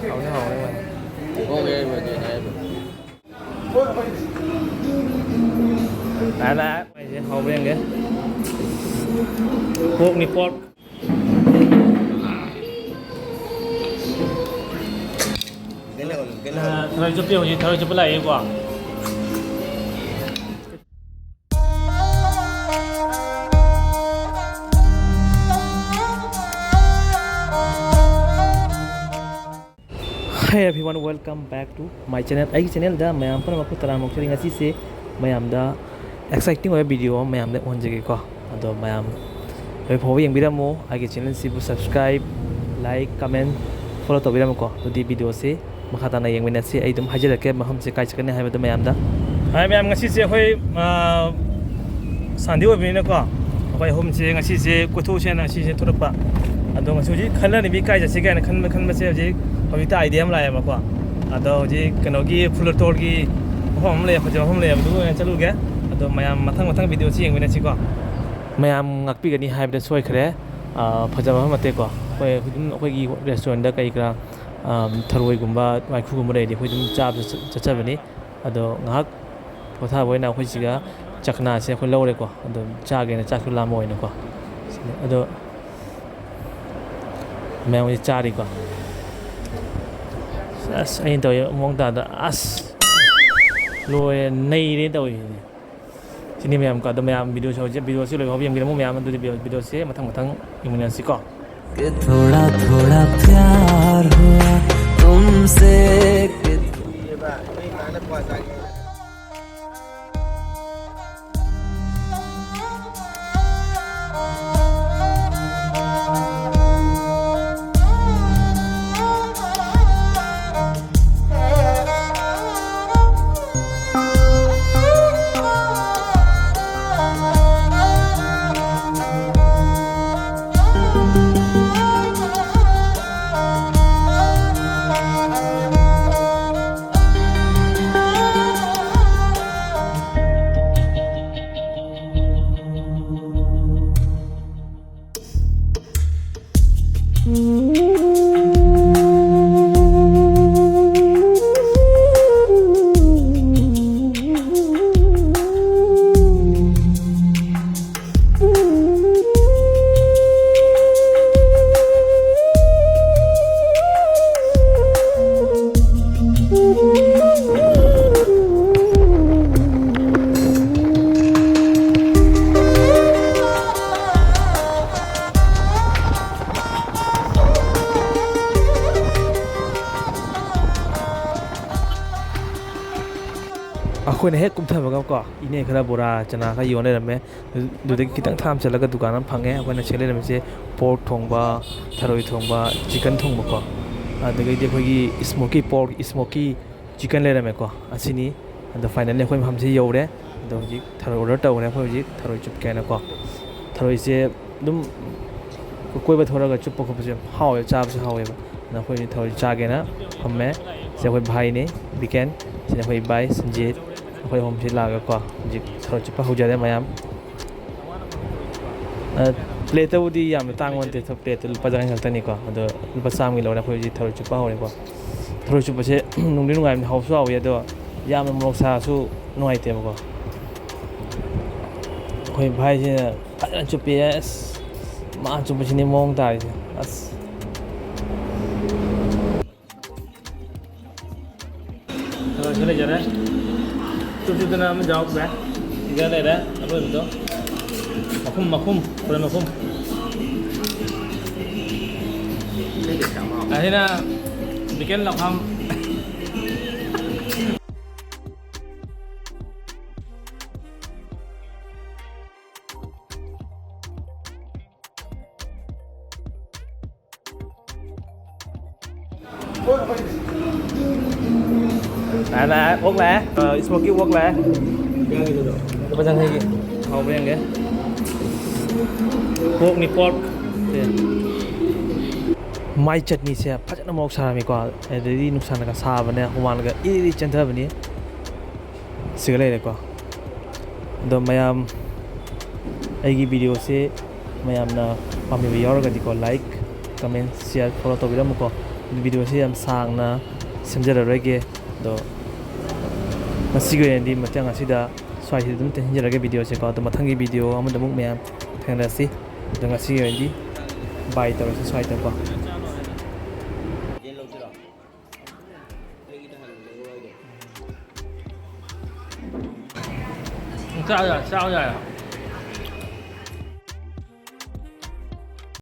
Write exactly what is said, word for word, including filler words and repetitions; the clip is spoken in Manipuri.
ꯍꯥꯎꯅꯤ, ꯍꯥꯎꯅꯤ, ꯃꯥꯅꯤ꯫ ꯑꯣꯀꯦ, ꯑꯩ ꯃꯗꯤ ꯍꯥꯏꯕ꯫ ꯂꯥꯛꯑꯦ, ꯂꯥꯛꯑꯦ꯫ ꯑꯩꯁꯦ ꯍꯥꯎꯕ꯭ꯔꯥ ꯌꯦꯡꯒꯦ꯫ Porkꯅꯤ, pork꯫ ꯊꯔꯣꯏ ꯆꯨꯞꯄꯤ ꯍꯧꯖꯤꯛ, ꯊꯔꯣꯏ ꯆꯨꯞꯄ ꯂꯥꯛꯏꯀꯣ꯫ Hi everyone, welcome back to my channel. ꯑꯩꯒꯤ channelꯗ ꯃꯌꯥꯝ ꯄꯨꯝꯅꯃꯛꯄꯨ ꯇꯔꯥꯝꯅ ꯑꯣꯛꯆꯔꯤ꯫ ꯉꯁꯤꯁꯦ ꯃꯌꯥꯝꯗ exciting ꯑꯣꯏꯕ video ꯑꯃ ꯃꯌꯥꯝꯗ ꯎꯍꯟꯖꯒꯦꯀꯣ꯫ ꯑꯗꯣ ꯃꯌꯥꯝ ꯂꯣꯏ ꯐꯥꯎꯕ ꯌꯦꯡꯕꯤꯔꯝꯃꯨ꯫ ꯑꯩꯒꯤ channelꯁꯤꯕꯨ subscribe, like, comment, follow ꯇꯧꯕꯤꯔꯝꯃꯨꯀꯣ꯫ ꯑꯗꯨꯗꯤ videoꯁꯦ ꯃꯈꯥ ꯇꯥꯅ ꯌꯦꯡꯃꯤꯟꯅꯁꯤ꯫ ꯑꯩ ꯑꯗꯨꯝ ꯍꯥꯏꯖꯔꯛꯀꯦ ꯃꯐꯝꯁꯦ ꯀꯥꯏ ꯆꯠꯀꯅꯤ ꯍꯥꯏꯕꯗꯣ ꯃꯌꯥꯝꯗ꯫ ꯍꯥꯏ ꯃꯌꯥꯝ, ꯉꯁꯤꯁꯦ ꯑꯩꯈꯣꯏ, ꯑꯥ, Sunday ꯑꯣꯏꯕꯅꯤꯅꯀꯣ, ꯑꯩꯈꯣꯏ ꯑꯍꯨꯝꯁꯦ ꯉꯁꯤꯁꯦ ꯀꯣꯏꯊꯣꯛꯁꯦꯅ ꯉꯁꯤꯁꯦ ꯊꯣꯛꯂꯛꯄ꯫ ꯑꯗꯣ ꯉꯁꯤ ꯍꯧꯖꯤꯛ ꯈꯟꯅꯔꯤꯕꯤ ꯀꯥꯏ ꯆꯠꯁꯤꯒꯦ ꯍꯥꯏꯅ ꯈꯟꯕ, ꯈꯟꯕꯁꯦ ꯍꯧꯖꯤꯛ, ꯍꯧꯖꯤꯛꯇ idea ꯑꯃ ꯂꯥꯛꯑꯦꯕꯀꯣ꯫ ꯑꯗꯣ ꯍꯧꯖꯤꯛ ꯀꯩꯅꯣꯒꯤ ꯐꯨꯂꯇꯣꯔꯒꯤ ꯃꯐꯝ ꯑꯃ ꯂꯩ, ꯐꯖꯕ ꯃꯐꯝ ꯂꯩ, ꯑꯗꯨ ꯑꯣꯏꯅ ꯆꯠꯂꯨꯒꯦ꯫ ꯑꯗꯣ ꯃꯌꯥꯝ ꯃꯊꯪ ꯃꯊꯪ videoꯁꯤ ꯌꯦꯡꯃꯤꯟꯅꯁꯤꯀꯣ꯫ ꯃꯌꯥꯝ ꯉꯥꯛꯄꯤꯒꯅꯤ ꯍꯥꯏꯕꯗ ꯁꯣꯏꯈ꯭ꯔꯦ꯫ ꯑꯥ, ꯐꯖꯕ ꯃꯐꯝ ꯅꯠꯇꯦꯀꯣ꯫ ꯑꯩꯈꯣꯏ ꯑꯗꯨꯝ ꯑꯩꯈꯣꯏꯒꯤ restaurantꯗ ꯀꯔꯤ ꯀꯔꯥ, ꯑꯥ, ꯊꯔꯣꯏꯒꯨꯝꯕ, ꯋꯥꯏꯈꯨꯒꯨꯝꯕ ꯂꯩꯔꯗꯤ ꯑꯩꯈꯣꯏ ꯑꯗꯨꯝ ꯆꯥꯕ ꯆꯠ-, ꯆꯠꯆꯕꯅꯤ꯫ ꯑꯗꯣ ꯉꯥꯏꯍꯥꯛ ꯄꯣꯊꯥꯕ ꯑꯣꯏꯅ ꯑꯩꯈꯣꯏ ꯁꯤꯒ ꯆꯥꯛꯅꯥꯁꯦ ꯑꯩꯈꯣꯏ ꯂꯧꯔꯦꯀꯣ꯫ ꯑꯗꯨꯝ ꯆꯥꯒꯦꯅ, ꯆꯥꯛꯁꯨ ꯂꯥꯝꯕ ꯑꯣꯏꯅꯀꯣ꯫ ꯑꯗꯣ ꯃꯌꯥꯝ ꯍꯧꯖꯤꯛ ꯆꯥꯔꯤꯀꯣ꯫ ꯑꯁ, ꯑꯩꯅ ꯇꯧꯔꯤ ꯃꯑꯣꯡ ꯇꯥꯗ, ꯑꯁ, ꯂꯣꯏꯔꯦ, ꯅꯩꯔꯦ ꯇꯧꯔꯤꯁꯤꯗꯤ꯫ ꯁꯤꯅꯤ ꯃꯌꯥꯝ ꯀꯣ꯫ ꯑꯗꯣ ꯃꯌꯥꯝ videoꯁꯦ ꯍꯧꯖꯤꯛ, videoꯁꯦ ꯂꯣꯏ ꯐꯥꯎꯕ ꯌꯦꯡꯕꯤꯔꯝꯃꯨ ꯃꯌꯥꯝ꯫ ꯑꯗꯨꯗꯤ video, videoꯁꯦ ꯃꯊꯪ ꯃꯊꯪ ꯌꯦꯡꯃꯤꯟꯅꯁꯤꯀꯣ꯫ कि थोड़ा थोड़ा प्यार हुआ तुमसे, कि ꯑꯩꯈꯣꯏꯅ ꯍꯦꯛ ꯀꯨꯝꯊꯕꯒ ꯀꯣ, ꯏꯅꯦ ꯈꯔ ꯕꯣꯔꯥ ꯆꯅꯥ ꯈꯔ ꯌꯣꯟ ꯂꯩꯔꯝꯃꯦ꯫ ꯑꯗꯨꯗꯒꯤ ꯈꯤꯇꯪ ꯊꯥꯝ ꯆꯠꯂꯒ ꯗꯨꯀꯥꯟ ꯑꯃ ꯐꯪꯉꯦ꯫ ꯑꯩꯈꯣꯏꯅ ꯁꯤꯗ ꯂꯩꯔꯝꯃꯤꯁꯦ ꯄꯣꯔꯛ ꯊꯣꯡꯕ, ꯊꯔꯣꯏ ꯊꯣꯡꯕ, ꯆꯤꯀꯟ ꯊꯣꯡꯕꯀꯣ, ꯑꯗꯒꯤꯗꯤ ꯑꯩꯈꯣꯏꯒꯤ ꯏꯁꯃꯣꯀꯤ ꯄꯣꯔꯛ, ꯏꯁꯃꯣꯀꯤ ꯆꯤꯀꯟ ꯂꯩꯔꯝꯃꯦꯀꯣ꯫ ꯑꯁꯤꯅꯤ꯫ ꯑꯗꯣ finally ꯑꯩꯈꯣꯏ ꯃꯐꯝꯁꯤ ꯌꯧꯔꯦ꯫ ꯑꯗꯣ ꯍꯧꯖꯤꯛ ꯊꯔꯣꯏ order ꯇꯧꯈ꯭ꯔꯦ꯫ ꯑꯩꯈꯣꯏ ꯍꯧꯖꯤꯛ ꯊꯔꯣꯏ ꯆꯨꯞꯀꯦꯅꯀꯣ꯫ ꯊꯔꯣꯏꯁꯦ ꯑꯗꯨꯝ ꯀꯣꯏꯕ ꯊꯣꯔꯒ ꯆꯨꯞꯄ ꯈꯣꯠꯄꯁꯦ ꯌꯥꯝ ꯍꯥꯎꯋꯦ, ꯆꯥꯕꯁꯨ ꯍꯥꯎꯋꯦꯕ꯫ ꯑꯗꯣ ꯑꯩꯈꯣꯏ ꯍꯧꯖꯤꯛ ꯊꯔꯣꯏ ꯆꯥꯒꯦꯅ ꯐꯝꯃꯦ꯫ ꯁꯤ ꯑꯩꯈꯣꯏ ꯚꯥꯏꯅꯤ ꯕꯤꯀꯦꯟ, ꯁꯤꯅ ꯑꯩꯈꯣꯏ ꯏꯕꯥꯏ ꯁꯟꯖꯤꯠ, ꯑꯩꯈꯣꯏ ꯑꯍꯨꯝꯁꯤ ꯂꯥꯛꯑꯒꯀꯣ ꯍꯧꯖꯤꯛ ꯊꯔꯣꯏ ꯆꯨꯞꯄ ꯍꯧꯖꯔꯦ ꯃꯌꯥꯝ꯫ ꯑ, plateꯇꯕꯨꯗꯤ ꯌꯥꯝꯅ ꯇꯥꯡꯕ ꯅꯠꯇꯦ, plateꯇ ꯂꯨꯄꯥ ꯆꯥꯝꯃꯒꯤ ꯈꯛꯇꯅꯤꯀꯣ꯫ ꯑꯗꯣ ꯂꯨꯄꯥ ꯆꯥꯝꯃꯒꯤ ꯂꯧꯔꯦ꯫ ꯑꯩꯈꯣꯏ ꯍꯧꯖꯤꯛ ꯊꯔꯣꯏ ꯆꯨꯞꯄ ꯍꯧꯔꯦꯀꯣ꯫ ꯊꯔꯣꯏ ꯆꯨꯞꯄꯁꯦ ꯅꯨꯡꯗꯤ ꯅꯨꯡꯉꯥꯏꯕꯅꯤ, ꯍꯥꯎꯁꯨ ꯍꯥꯎꯋꯤ, ꯑꯗꯣ ꯌꯥꯝꯅ ꯃꯣꯔꯣꯛ ꯁꯥꯔꯁꯨ ꯅꯨꯡꯉꯥꯏꯇꯦꯕꯀꯣ꯫ ꯑꯩꯈꯣꯏ ꯚꯥꯏꯁꯤꯅ ꯐꯖꯅ ꯆꯨꯞꯄꯤ, ꯑꯁ, ꯃꯥ ꯆꯨꯞꯄꯁꯤꯅꯤ ꯃꯑꯣꯡ ꯇꯥꯔꯤꯁꯦ꯫ ꯑꯁ꯫ ꯈꯔ ꯂꯩꯖꯔꯦ꯫ ꯆꯨꯞ ꯆꯨꯞꯇꯅ ꯑꯃ ꯌꯥꯎꯈ꯭ꯔꯦ꯫ ꯁꯤꯗ ꯂꯩꯔꯦ ꯑꯔꯣꯏꯕꯗꯣ꯫ ꯃꯈꯨꯝ, ꯃꯈꯨꯝ, ꯈꯨꯗꯝ ꯃꯈꯨꯝ꯫ ꯑꯁꯤꯅ ꯕꯤꯀꯦꯟ ꯂꯧꯈꯥꯝ꯫ ꯂꯥꯛꯑꯦ, ꯂꯥꯛꯑꯦ, ꯑꯣꯛ ꯂꯥꯛꯑꯦ꯫ ꯑ, ꯏꯁꯃꯣꯀꯤ ꯑꯣꯛ ꯂꯥꯛꯑꯦ꯫ ꯂꯨꯄꯥ ꯌꯥꯡꯈꯩꯒꯤ꯫ ꯍꯥꯎꯕ꯭ꯔꯥ ꯌꯦꯡꯒꯦ꯫ ꯄꯣꯔꯛꯅꯤ, ꯄꯣꯔꯛ꯫ ꯁꯦ꯫ ꯃꯥꯏ ꯆꯠꯅꯤꯁꯦ ꯐꯖꯅ ꯃꯣꯔꯣꯛ ꯁꯥꯔꯝꯃꯤꯀꯣ꯫ ꯑꯗꯩꯗꯤ ꯅꯨꯡꯁꯥꯅꯒ ꯁꯥꯕꯅꯦ, ꯍꯨꯃꯥꯡꯒ ꯏꯔꯤ ꯏꯔꯤ ꯆꯦꯟꯊꯕꯅꯤ꯫ ꯁꯤꯒ ꯂꯩꯔꯦꯀꯣ꯫ ꯑꯗꯣ ꯃꯌꯥꯝ ꯑꯩꯒꯤ videoꯁꯦ ꯃꯌꯥꯝꯅ ꯄꯥꯝꯕꯤꯕ ꯌꯥꯎꯔꯒꯗꯤꯀꯣ, like, comment, share, follow ꯇꯧꯕꯤꯔꯝꯃꯨꯀꯣ꯫ Videoꯁꯦ ꯌꯥꯝ ꯁꯥꯡꯅ ꯁꯦꯝꯖꯔꯔꯣꯏꯒꯦ꯫ ꯑꯗꯣ ꯉꯁꯤꯒꯤ ꯑꯣꯏꯅꯗꯤ ꯃꯇꯥꯡ ꯑꯁꯤꯗ ꯁ꯭ꯋꯥꯏꯁꯤꯗ ꯑꯗꯨꯝ ꯇꯦꯟꯁꯤꯟꯖꯔꯒꯦ videoꯁꯦꯀꯣ꯫ ꯑꯗꯣ ꯃꯊꯪꯒꯤ video ꯑꯃꯗ ꯑꯃꯨꯛ ꯃꯌꯥꯝ ꯊꯦꯡꯅꯔꯁꯤ꯫ ꯑꯗꯣ ꯉꯁꯤꯒꯤ ꯑꯣꯏꯅꯗꯤ bye ꯇꯧꯔꯁꯤ ꯁ꯭ꯋꯥꯏꯗꯀꯣ꯫ ꯆꯥꯎ ꯌꯥꯏ, ꯆꯥꯎ ꯌꯥꯏ꯫